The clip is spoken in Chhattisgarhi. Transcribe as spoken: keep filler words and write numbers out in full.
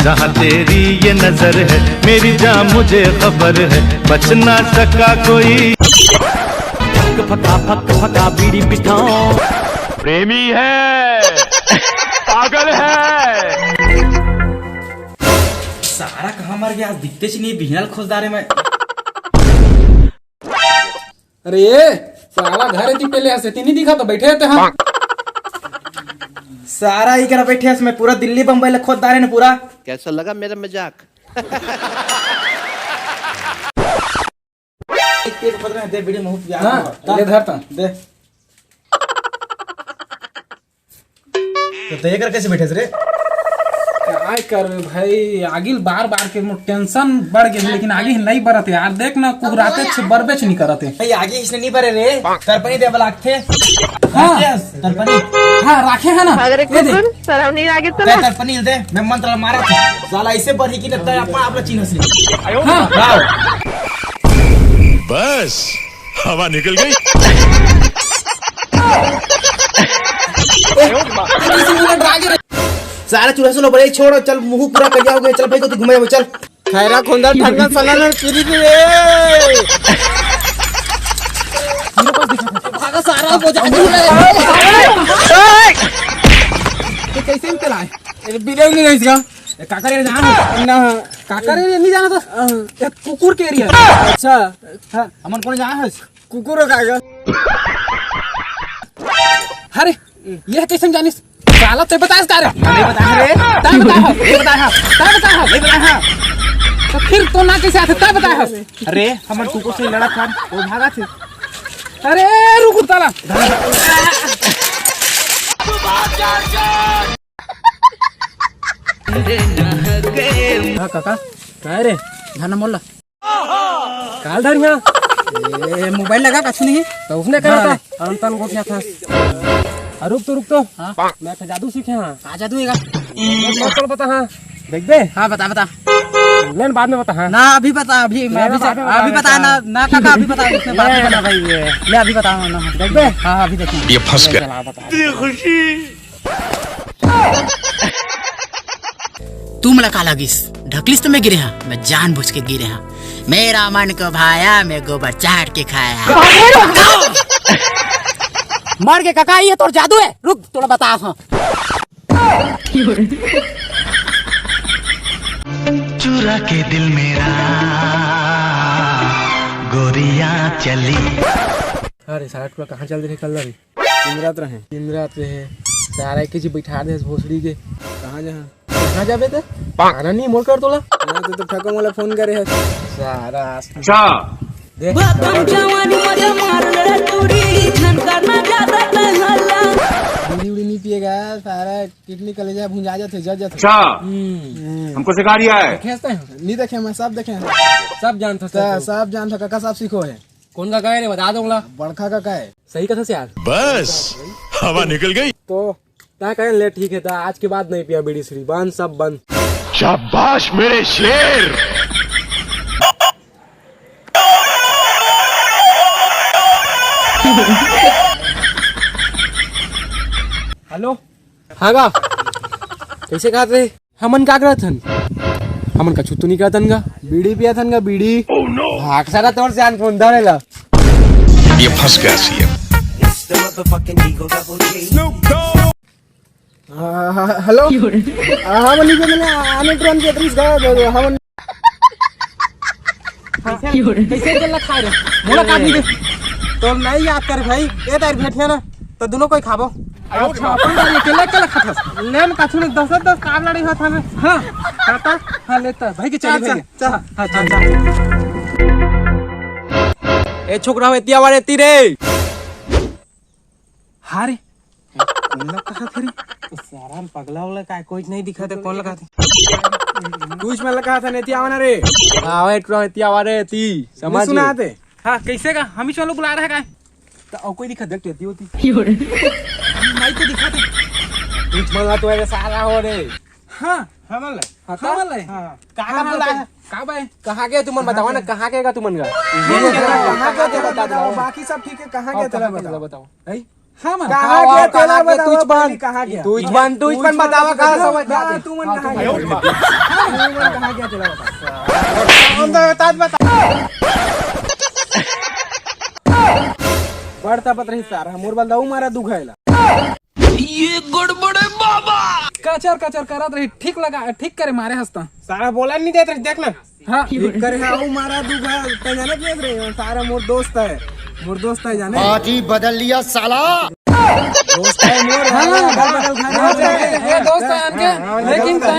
जहाँ तेरी ये नजर है, मेरी जान, मुझे खबर है, बच ना सका कोई। फक फका, फक फका, बीड़ी पिठाओ। प्रेमी है, पागल है। सारा कहाँ मर गया? आज दिखते च नहीं, बिहनल खोजदारे में। अरे ये साला घर इतनी पहले हंसे नहीं दिखा तो बैठे रहते हैं। सारा ही करा बैठे हस, मैं पूरा दिल्ली बम्बई ला खोजदारे ने पूरा। कैसा लगा मेरा मजाक? एक एक पकड़ दे, वीडियो में हुक जा। हाँ, ले धर ता। दे। तो तय कर कैसे बैठे रे? काय कर भाई, आगिल बार बार के मोर टेंशन बढ़ गए, लेकिन आगे नहीं बढ़त यार। देख ना, कुहराते छे, बरबेच नहीं करते। भाई, आगे इसने नहीं भरे रे, तरपनी दे बलाक थे। हाँ। Yes, तरपनी। हाँ, राखे है ना? अगर एक ये दे। कुकुर शर्म नहीं लागे तो ते ना। तरपनी दे, मैं मंत्र मारा था। साला इसे बढ़ी की लगता है, अपना आप चिन्ह से। हाँ। हाँ। बस, हवा निकल गई। सारा चूल्हा से लो बड़े, छोड़, चल, मुंह पूरा करिया हो गया, चल भाई, को तू घुमाए, चल। खैरा खोंदा ठंडा सलाना पीरी रे। भागा सारा, वो जा। ये कैसे निकला है? ये बिरयानी नहीं इसका। ये काकर area जाना है? ना। काकर area नहीं जाना था? ये कुकुर के area है। अच्छा। हाँ। हमन कौन जाना है? कुकुर हो काकर। अरे, ये कैसे जानिस? साला, ते बतास का रे? नहीं बता रे। तै बता हो। नहीं बता हो। तै बता हो। नहीं बता हो। तो फिर तो ना कैसे आथे? तै बता हो। अरे, हमन कुकुर से लड़ा था, वो भागा थे। अरे, रुक साला। हाँ काका, काय रे? धन मोला। काल धर यहाँ। ए, मोबाइल लगा, कछु नहीं। तो उसने कहा हाँ। था, अनतन गोठिया था। आ, रुक तो, रुक तो। हाँ। मैं एक जादू सीखे हाँ। का जादू हैगा? मैं चल बता हाँ। देख बे। हाँ, बता, बता। लेन बाद में बता हाँ। ना, अभी बता, अभी, मैं लेन अभी बाद में बता अभी बता ना, ना काका, अभी बता, उसने बाद में ले बता। भाई, ये। ले, अभी बता ना। देख बे। हाँ, हाँ, अभी देखना। ये फंस गया। चला बता। तू मोला का लगिस? ढकलिस तो मैं गिरे हाँ, मैं जानबूझ के गिरे हाँ। मेरा मन को भाया, मैं गोबर चाट के खाया। मर के कका, ये तोर जादू है, रुक तोला बता हाँ। चुरा के दिल मेरा गोरियां चली। अरे साला टुरा कहाँ चल रहे कल रे? दिन रात रहे। दिन रात रहे। सारा के जी बैठा दे भोसड़ी के। कहाँ जहाँ? कहाँ जाबे ते? आना नहीं मोर कर तोला। ना तो, तो ठको मोला फोन करे है। सारा आज तो अच्छा। देख। बातम जवानी मजा मार ले टूरी, झन करना ज्यादा तै हल्ला। बीड़ी उड़ी नहीं पिएगा, सारा किडनी कलेजा भुंजा जाते, जल जाते। अच्छा। हम्म। हमको सिखा रिया है। देखे हस तै? नहीं देखे, मैं सब देखे हैं। सब जानत हस तो तै? सब जानत हस, काका सब सीखो है। कौन काका है रे, बता दो ला। बड़का काका है। सही कथा से यार। बस, हवा निकल गई। तो ता कहे ले ठीक है, ता आज के बाद नहीं पिया बीड़ी, श्री बंद, सब बंद। शाबाश मेरे शेर। हेलो। हाँ गा। कैसे कहत रहे? हमन का करत हन? हमन कछु तो नहीं करत हन गा। बीड़ी पियत हन गा, बीड़ी। भाग सारा तोर से आन फोन धरे ला। ये फंस गया सीएम। हाँ, हाँ, हाँ, हेलो। हाँ, हाँ, बोलिए, बोलिए, आने ट्रेन के एड्रेस गया, हाँ, बोलिए। कैसे, कैसे गेल ला खाए रे? मोला काट नहीं दे। तो नहीं याद कर भाई, ये तार भेंट है ना, तो दोनों कोई खाबो। अच्छा, अपन का अकेला, अकेला खाथस? ले न, कछु नहीं, दस दस काब लड़ी होत हमें। हाँ, खाता, हाँ, लेता। भाई के चली, अच्छा, भाई। चल। हाँ, चल, चल। ए छोकरा, एती आवा रे, एती रे। हाँ रे। कौन लगा था रे? सारा पगला वाला का कोई नहीं दिखा था, कौन लगा था? तू इसमें लगा था, नहीं आवा ना रे। हाँ, ए टुरा, एती आवा रे, एती। समझ सुना थे। हाँ, कैसे का? हम ही चलो बुला रहा है का? तो और कोई दिखा, देख, एती होती। नहीं तो दिखा दे। तू मंगा तो ऐसे सारा हो रे। हाँ, हमन ले। हाँ, हमन ले। हाँ। कहाँ कहाँ बुलाए? का भाई? कहाँ के तुमन बताओ ना, कहाँ के का तुमन का? कहाँ के तेरा बताओ, बाकी सब ठीक है, कहाँ के तेरा बताओ। बताओ। नहीं? हाँ, मन। कहाँ गया तेला बतावा, पहली कहाँ गया? तू इच बन, तू इच बन बतावा, कहाँ समझ हाँ, जाती? तू मन कहाँ गया? तू मन कहाँ गया तेला बता। हम तो बता, बता। बड़ तपत रही सारा, मोर बल दऊ मारा दू घायला। ये गड़बड़ है बाबा। कचर कचर करत रही, ठीक लगा, ठीक करे मारे हंसता। सारा बोला नहीं देत रही, देख ना। हाँ। ठीक करे है, वो मारा दू घायल, तै जाने के रे, सारा मोर दोस्त है, मोर दोस्त है जाने। पार्टी बदल लिया साला। दोस्त है मोर, हाँ, अगल बगल घर हाँ, है। ये दोस्त है इनके, लेकिन तै